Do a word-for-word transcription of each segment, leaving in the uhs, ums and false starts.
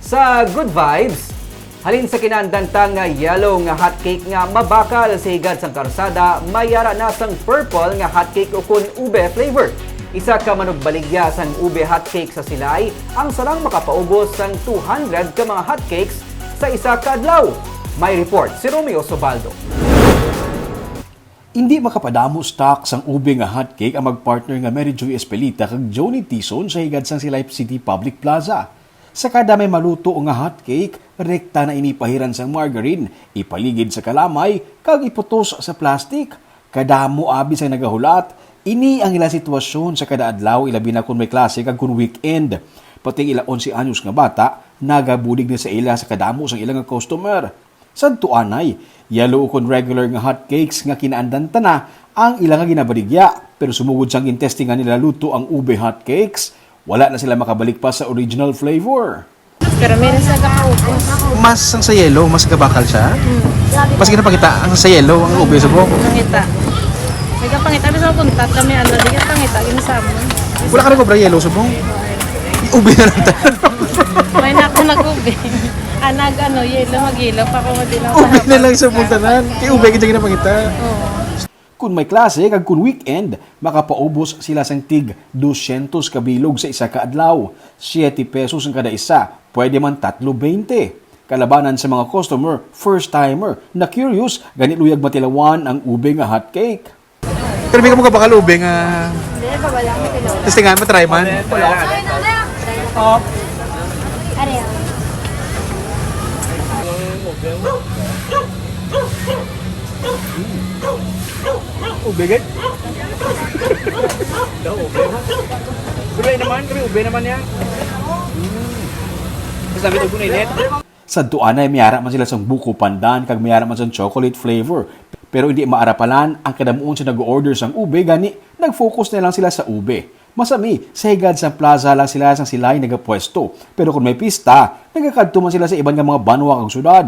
Sa Good Vibes, halin sa kinaandantan nga yellow nga hotcake nga mabakal sa higad sang karsada, may ara na sang purple nga hotcake ukon ube flavor. Isa ka manugbaligya sang ube hotcake sa Silay ang sarang makapaubos sang two hundred ka mga hotcakes sa isa ka adlaw. May report si Romeo Sobaldo. Hindi makapadamo stock sang ube nga hotcake ang magpartner nga Mary Joy Espelita kag Johnny Tison sa higad sang Silay City Public Plaza. Sa kada may maluto nga hotcake, rekta na ini pahiran sang margarine, ipaligid sa kalamay, kag iputos sa plastic. Kadamo abi sang nagahulat, ini ang ila sitwasyon sa kada adlaw, ilabi na kon may klase kag kon weekend. Pati ang ila onse anyos nga bata, nagabulig na sa ila sa kadamo sang ila nga customer. Sadto anay, yellow ukon regular nga hotcakes nga kinaandan tana ang ila nga ginabaligya. Pero sumugod sang gintestingan nila luto ang ube hotcakes, wala na sila makabalik pa sa original flavor. Pero may nasa gakaubos. Mas ang sa yellow, mas gabakal siya? Mas ginapakita ang sa yellow, ang ube subong. Pangita. May kapangita, bisa mapuntat kami, ano, di ka pangita, ginasamo. Wala ka nag-obra yellow subong? Ube na lang tayo. May na ako nag-ube. Ah, nag, ano, yellow, mag-yellow pa ako, di lang Ube na lang sa puntanan. Kay ube kita ginapangita. Oo. Kung may klase kag kung weekend, makapaubos sila sang tig dosyentos ka bilog sa isa ka adlaw. Siete pesos ang kada isa, pwede man tatlo bente. Kalabanan sa mga customer, first timer, na curious, gani luyag matilawan ang ube nga hotcake. Pero may ka magkabakal ube nga Hindi, baba lang, may tilaw. Testingan, matry man. Oh. Ano yan? Ube, gid? Daw, ube, ha? Ube naman, kami ube naman yan. Mm. Mas namit ang gunay, net. Sadto anay, may ara man sila sang buko pandan kag may ara man sang chocolate flavor. Pero hindi maarapalan ang kadamuon sa nag-order sang ube, gani nag-focus na lang sila sa ube. Masami, sa higad sang plaza lang sila sang Silay nagapwesto. Pero kung may pista, nagakadto man sila sa iban nga mga banwa kag syudad.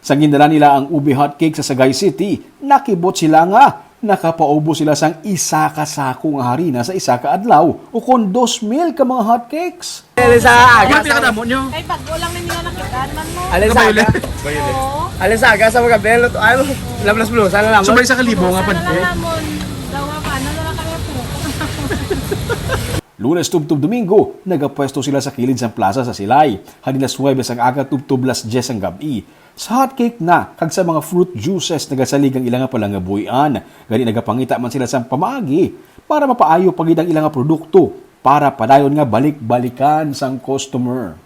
Sang gindala nila ang ube hotcake sa Sagay City, nakibot sila nga nakapaubos sila sang isa ka sako nga harina sa isa ka adlaw, ukon dos mil ka mga hotcakes. Alin sa aga? Ano pinakadamo nyo? Kay bago lang na nila nakita, man mo. Alin sa aga? Kabayo lang. Oo. Alin sa aga sa mga belo, ano? Lablas blusa na lang. Subay sa kalibo nga Sana panty. Lang lamon. Dawa pa, ano na lang kami po? Lunes tubtob Domingo, nagapwesto sila sa kilid sang plaza sa Silay. Halin las nuwebe sang aga tubtob las dyes sang gab-i. Sa hotcake na kag sa mga fruit juices nagasalig ang ila nga palangabuhian. Gani nagapangita man sila sang pamaagi para mapaayo pa gid ang ila nga produkto para padayon nga balik-balikan sang customer.